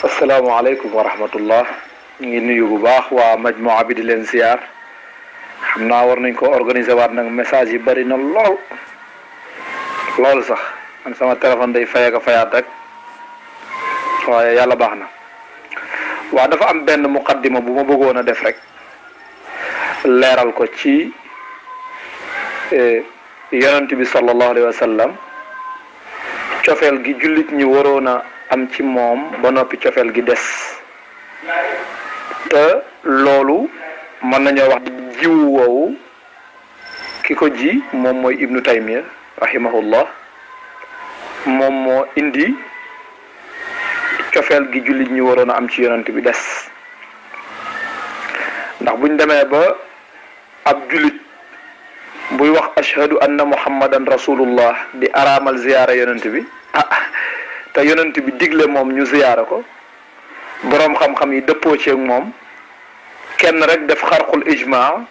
asalaamaaleykum wa rahmatullah ñu ngi nuyu bu baax waa majmuwa bi di leen ziar xam naa war nañ ko organiser waat nag message yi bari na lool sax man sama téléphone day fay ak a fayaat rek waaye yàlla baax na. waa dafa am benn muqaddima bu ma bëggoon a def rek leeral ko ci yonent bi sallallahu alayhi wa sallam cofeel gi jullit ñi waroon a am ci moom ba noppi cofeel gi des te loolu mën nañoo wax jiwu woowu ki ko ji moom mooy ibnu taymiya rahimahullah moom moo indi cofeel gi jullit ñi waroon a am ci yonent bi des ndax buñ demee ba ab jullit buy wax ashhadu anna muhammadan rasulullah di araamal ziyaara yonent bi te yonent bi digle moom ñu ziyaara ko boroom xam-xam yi dëppoo ci ak moom kenn rek def xarqul ijmaa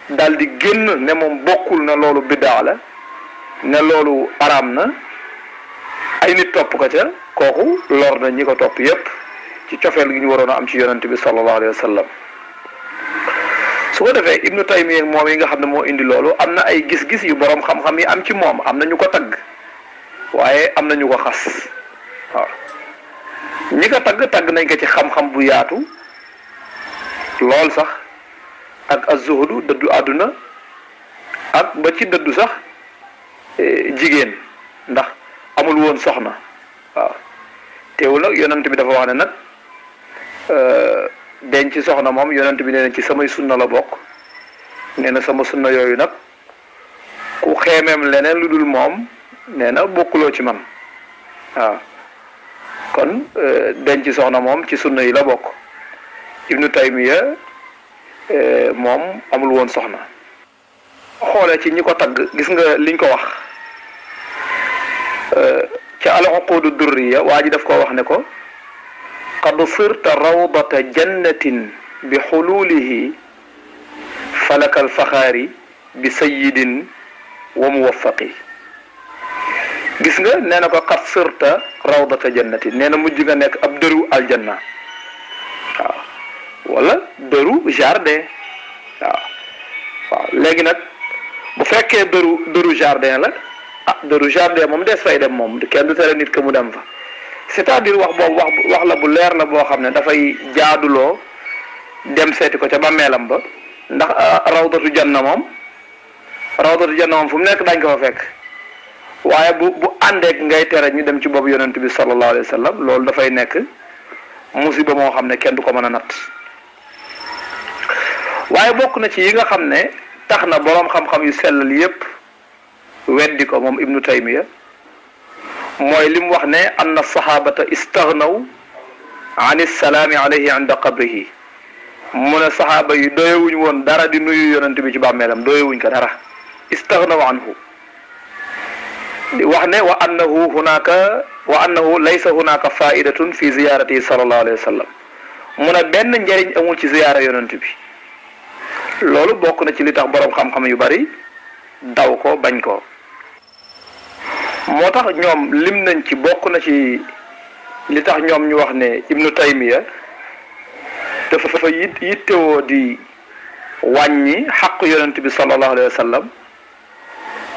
daal di génn ne moom bokkul na loolu biddaa la ne loolu araam na ay nit topp ko ca kooku lor na ñi ko topp yépp ci cofeel gi ñu waroon a am ci yonent bi sallallahu alayhi wa sallam su ko defee ibnu taymiya moom yi nga xam ne moo indi loolu am na ay gis-gis yu boroom xam-xam yi am ci moom am na ñu ko tagg waaye am na ñu ko xas waaw ñi ko tagg nañ ko ci xam-xam bu yaatu lool sax ak az-zuhdu dëddu àdduna ak ba ci dëddu sax jigéen ndax amul woon soxna waaw teewul nag yonent bi dafa wax ne nag denc soxna moom yonent bi nee na ci samay sunna la bokk nee na sama sunna yooyu nag ku xeemeem leneen lu dul moom nee na bokkuloo ci man waaw kon denc soxna moom ci sunna yi la bokk ibnu taymiya moom amul woon soxna xoolee ci ñi ko tagg gis nga liñ ko wax ca al-uqudu durriya waa ji daf ko wax ne ko qad sirta rawdata jannatin bi xululihi falaka alfaxaari bi sayidin wa muwaffaqi gis nga nee na ko qad sirta rawdata jannatin nee na mujj nga nekk ab dëru aljanna waaw wala dëru jardin waaw léegi nag bu fekkee dëru jardin la dëru jardin moom des fay dem moom kenn du tere nit que mu dem fa c'est-à-dire wax boobu wax la bu leer la boo xam ne dafay jaaduloo dem seeti ko ca bàmmeelam ba ndax rawdatu janna moom fu mu nekk dañ ko fa fekk waaye bu àndeek ngay tere ñu dem ci boobu yonent bi sallallahu alayhi wa sallam loolu dafay nekk musiba moo xam ne kenn du ko mën a natt waaye bokk na ci yi nga xam ne tax na boroom xam-xam yu sellal yépp weddi ko moom ibnu taymiya mooy li mu wax ne anna sahabata istaghnaw an salaami alayhi inda qabrihi mu ne sahaaba yi doyewuñ woon dara di nuyu yonent bi ci bàmmeelam doyewuñ ko dara istaghnaw anhu di wax ne wa annahu laysa hunaka faidatun fi ziyaratihi sallallahu alayhi wa sallam mu ne benn njëriñ amul ci ziyaara yonent bi loolu bokk na ci li tax boroom xam-xam yu bari daw ko bañ ko moo tax ñoom lim nañ ci bokk na ci li tax ñoom ñu wax ne ibnu taymiya dafa yittewoo di wàññi xaq yonent bi sallallahu alayhi wa sallam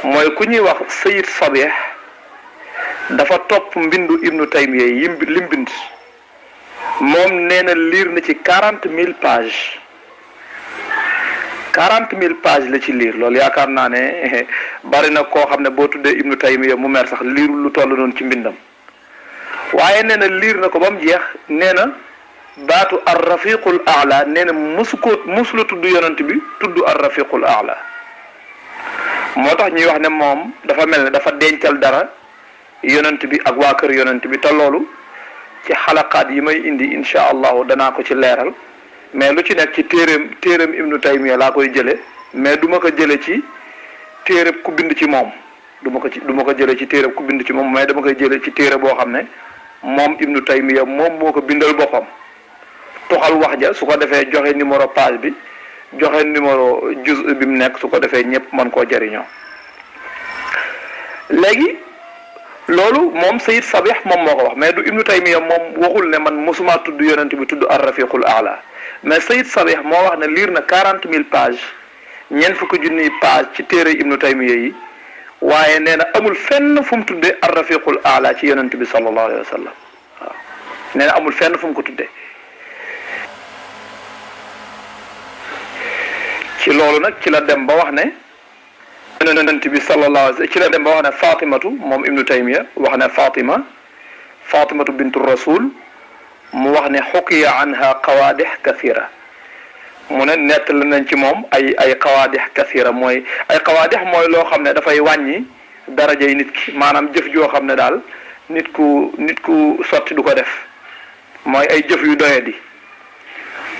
mooy ku ñuy wax sayid sabih dafa topp mbindu ibnu taymiya yi lim bind moom nee na liir na ci 40,000 pages 40,000 pages la ci liir loolu yaakaar naa ne bari na koo xam ne boo tuddee ibnu taymiya mu mer sax liir lu toll noonu ci mbindam waaye nee na liir na ko ba mu jeex nee na baatu ar rafiqul aala nee na musula tudd yonent bi tudd ar rafiqul aala moo tax ñuy wax ne moom dafa mel ne dafa dencal dara yonent bi ak waa kër yonent bi te loolu ci xalaqaat yi may indi insha allahu danaa ko ci leeral mais lu ci nekk ci téereem ibnu taymiya laa koy jële mais du ma ko jële ci téereb ku bind ci moom du ma ko jële ci téereb ku bind ci moom mais dama koy jële ci téere boo xam ne moom ibnu taymiya moom moo ko bindal boppam toxal wax ja su ko defee joxe numéro page bi joxe numéro juz bi mu nekk su ko defee ñëpp mën koo jariñoo léegi loolu moom Sayyid Sabih moom moo ko wax mais du Ibnu Taymiya moom waxul ne man mosuma tudd yonent bi tudd ar-rafiqul a'la mais Sayyid Sabih moo wax ne liir na 40,000 pages ñeent fukki junniy page ci téere Ibnu Taymiya yi waaye nee na amul fenn fu mu tuddee ar-rafiqul a'la ci yonent bi sallallahu alayhi wa sallam waaw nee na amul fenn fu mu ko tuddee ci loolu nag ci la dem ba wax ne yonent bi sallallahu alayhi wa sallam ci la dem ba wax ne Fatimatu moom Ibnu Taymiya wax ne Fatimatu bintu rasul mu wax ne xukiya anha qawaadix kathira mu ne nettali nañ ci moom ay qawaadix kathira mooy ay qawaadix mooy loo xam ne dafay wàññi darajay nit ki maanaam jëf joo xam ne daal nit ku sotti du ko def mooy ay jëf yu doyadi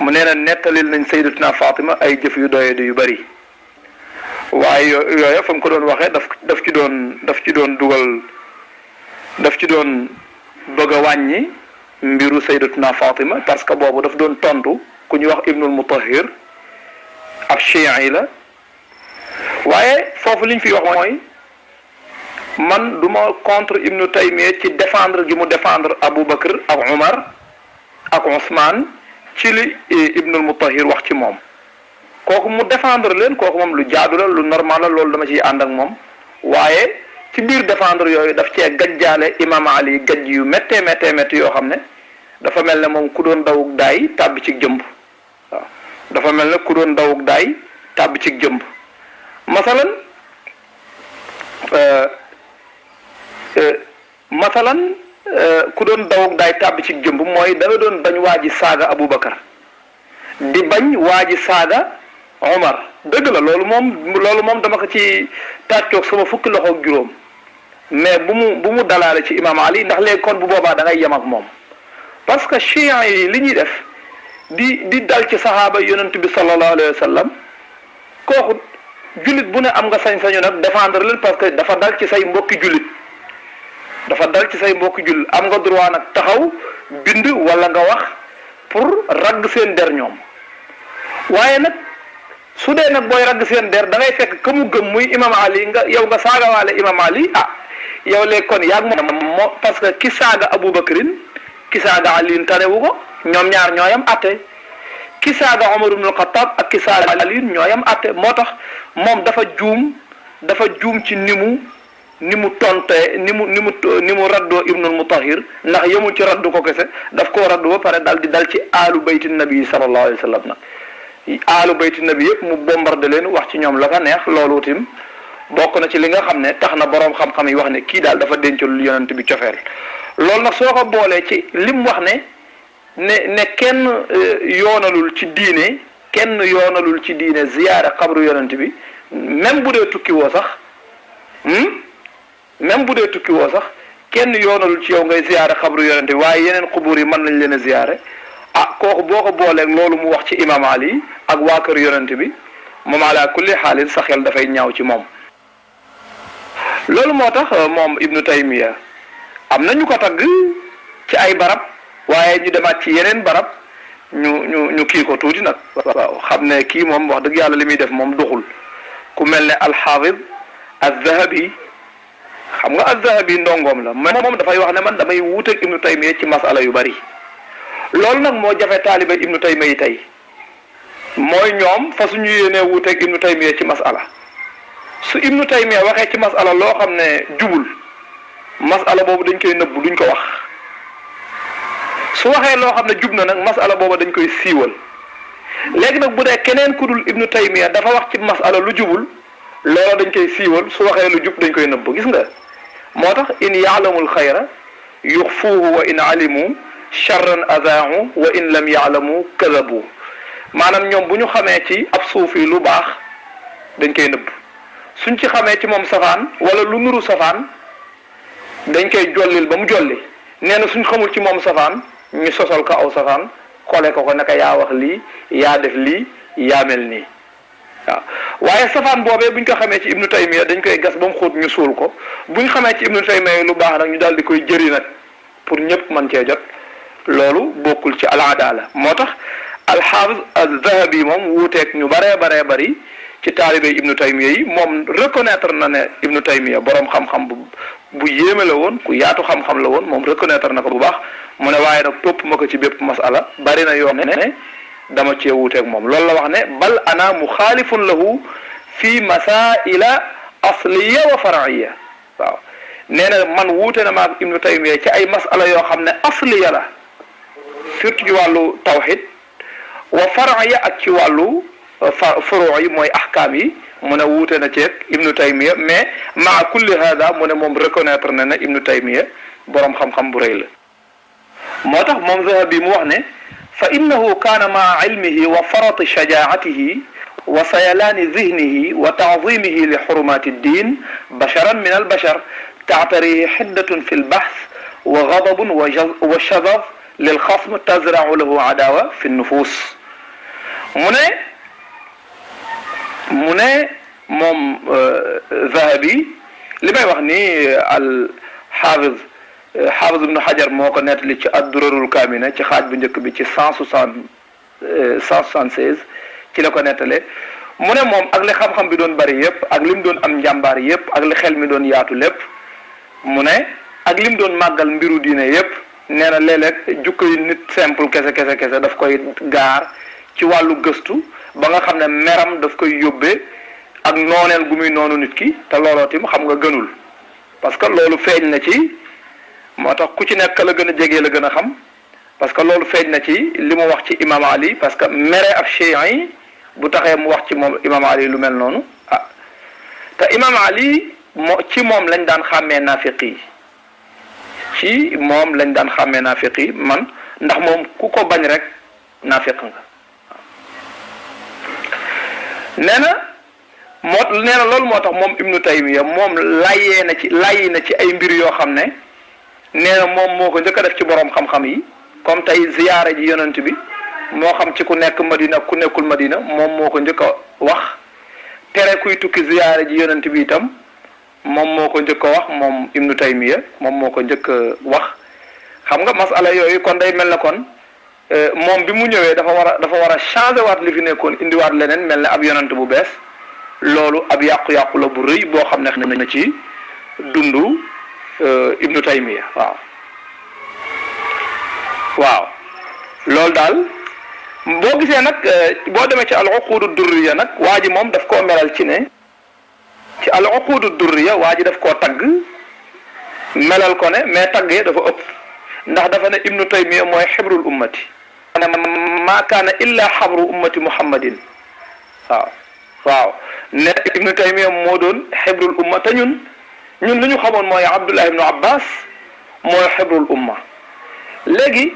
mu nee na nettalil nañ sayyidatuna Fatima ay jëf yu doyadi yu bari waaye yooyu fa mu ko doon waxee daf ci doon bëgg a wàññi mbiru sayyidatuna Fatima parce que boobu daf doon tontu ku ñuy wax Ibnul Mutahhir ab chii'i la waaye foofu liñ fi wax mooy man duma contre Ibnu Taymiya ci défendre gi mu défendre Abu Bakr ak Umar ak Ousmane ci li Ibnul Mutahhir wax ci moom kooku mu défendre leen kooku moom lu jaadu la lu normal la loolu dama ciy ànd ak moom waaye ci biir défendre yooyu daf cee gajjaale Imam Ali gajj yu méttee yoo xam ne dafa mel ne moom ku doon dawuk daay tàbbi ci jëmb waaw dafa mel ne ku doon dawuk daay tàbbi ci jëmb masalan ku doon dawuk daay tàbbi ci jëmb mooy da nga doon bañ waa ji saaga Aboubacar di bañ waa ji saaga Omar dëgg la loolu moom dama ko ci tàccoog sama fukki loxo ak juróom mais bu mu dalaale ci Imam Ali ndax léegi kon bu boobaa da ngay yem ak moom parce que chiites yi li ñuy def di dal ci saxaaba yonent bi sallallahu alayhi wa sallam kooku jullit bu ne am nga sañ-sañu nag défendre leen parce que dafa dal ci say mbokki jullit am nga droit nag taxaw bind wala nga wax pour ragg seen der ñoom waaye nag su dee nag booy ragg seen der da ngay fekk ka mu gëm muy Imam Ali yow nga saagawaale Imam Ali yow léegi kon yaag moom parce que ki saaga Abubakrin ki saaga Ali tanewu ko ñoom ñaar ñooyam atte ki saaga Omar ibn al-Khattab ak ki saaga Ali ñooyam atte moo tax moom dafa juum ci ni mu tontee ni mu raddoo Ibnul Mutahhir ndax yemul ci raddu ko kese daf koo raddu ba pare dal ci aalu bayti nabi sallallahu alayhi wa sallam nag aalu bayti nabi yëpp mu bombardé leen wax ci ñoom la ko neex loolu tim bokk na ci li nga xam ne tax na boroom xam-xam yi wax ne kii daal dafa dencul yonent bi cofeel loolu nag soo ko boolee ci lim wax ne kenn yoonalul ci diine ziyaara xabru yonent bi même bu dee tukki woo sax kenn yoonalul ci yow ngay ziyaara xabru yonent bi waaye yeneen xubur yi mën nañ leen a ziyaare kooku boo ko booleeg loolu mu wax ci Imam Ali ak waa kër yonent bi moom ala kulli xaalin sa xel dafay ñaaw ci moom loolu moo tax moom Ibnu Taymiya am na ñu ko tagg ci ay barab waaye ñu demaat ci yeneen barab ñu kii ko tuuti nag waaw xam ne kii moom wax dëgg yàlla li muy def moom doxul ku mel ne al-Hafiz az-Zahabi xam nga az-Zahabi ndongoom la moom dafay wax ne man damay wuuteeg Ibnu Taymiya ci masala yu bari loolu nag moo jafe taaliba Ibnu Taymiya yi tey mooy ñoom fa suñu yéenee wuuteeg Ibnu Taymiya ci masala su Ibnu Taymiya waxee ci masala loo xam ne jubul masala boobu dañ koy nëbbu duñ ko wax su waxee loo xam ne jub na nag masala boobu dañ koy siiwal léegi nag bu dee keneen ku dul Ibnu Taymiya dafa wax ci masala lu jubul loola dañ koy siiwal su waxee lu jub dañ koy nëbbu gis nga moo tax in yaalamul xayra yuxfuuhu wa in alimu charran adaahu wa in lam yaalamu kadabu maanaam ñoom bu ñu xamee ci ab suufi lu baax dañ koy nëbb suñ ci xamee ci moom safaan wala lu nuru safaan dañ koy jollil ba mu jolli nee na suñ xamul ci moom safaan ñu sosal ko aw safaan xole ko naka yaa wax lii yaa def lii yaa mel nii waaw waaye safaan boobee buñ ko xamee ci Ibnu Taymiya dañ koy gas ba mu xóot ñu suul ko buñ xamee ci Ibnu Taymiya lu baax nag ñu daal di koy jëri nag pour ñëpp mën cee jot loolu bokkul ci al-adala moo tax al-Hafiz az-Zahabi moom wuuteeg ñu baree bari ci taalibe ibnu taymiya yi moom reconnaître na ne ibnu taymiya boroom xam-xam bu yéeme la woon ku yaatu xam-xam la woon moom reconnaître na ko bu baax mu ne waaye nag topp ma ko ci bépp masala bari na yoo ne dama cee wuuteeg moom loolu la wax ne bal ana muxaalifun lahu fi masaila asliya wa faraiya waaw nee na man wuute na maag ibnu taymiya ci ay masala yoo xam ne asliya la surtout ci wàllu tawxid wa faraiya ak ci wàllu furuu yi mooy ahkaam yi mu ne wuute na ceeg ibnu taymiya mais maa kulli hada mu ne moom reconnaître na ne ibnu taymiya boroom xam-xam bu rëy la moo tax moom Zahabi mu wax ne fa innahu kaana maa ilmihi wa farati shajaatihi wa sayalaani zihnihi wa taazimihi li xurumaati ddin basharan min albashar taatarihi xiddatun fi lbaxth wa gadabun wa shadad lilxasm tazracu lahu adawa fi nnufus mu ne moom Zahabi li may wax ni al xaafiz ibnu Hajar moo ko nettali ci ad-Durarul Kaamina ci xaaj bu njëkk bi ci 176 ci la ko nettalee mu ne moom ak li xam-xam bi doon bari yépp ak li mu doon am njàmbaar yépp ak li xel mi doon yaatu lépp mu ne ak li mu doon màggal mbiru diine yépp nee na léeg-léeg jukko yi nit simple kese daf koy gaar ci wàllu gëstu ba nga xam ne meram daf koy yóbbee ak nooneel gu muy noonu nit ki te looloo tim xam nga gënul parce que loolu feeñ na ci moo tax ku ci nekk la gën a jege la gën a xam parce que loolu feeñ na ci li mu wax ci imam Ali parce que mere ab chiites yi bu taxee mu wax ci moom imam Ali lu mel noonu ah te imam Ali ci moom lañ daan xàmmee naafiq yi ci moom lañ daan xàmmee naafiq yi man ndax moom ku ko bañ rek naafiq nga nee na loolu moo tax moom ibnu taymiya moom layyi na ci ay mbir yoo xam ne nee na moom moo ko njëkk a def ci boroom xam-xam yi comme tey ziyaara ji yonent bi moo xam ci ku nekk madina ku nekkul madina moom moo ko njëkk a wax tere kuy tukki ziyaara ji yonent bi itam moom moo ko njëkk a wax moom ibnu taymiya moom moo ko njëkk a wax xam nga masala yooyu kon day mel ne kon moom bi mu ñëwee dafa war a changer waat li fi nekkoon indiwaat leneen mel ne ab yonent bu bees loolu ab yàqu-yàqu la bu rëy boo xam ne na ci dundu ibnu taymiya waaw loolu daal boo gisee nag boo demee ci al uqudu durriya nag waa ji moom daf koo melal ci ne ci al uqudu durriya waa ji daf koo tagg melal ko ne mais tagg yi dafa ëpp ndax dafa ne ibnu taymiya mooy xibrul ummati maa kaana illa xabru ummati muhammadin waaw ne ibnu taymiya moo doon xibrul umma te ñun lu ñu xamoon mooy abdullah ibnu abbas mooy xibrul umma léegi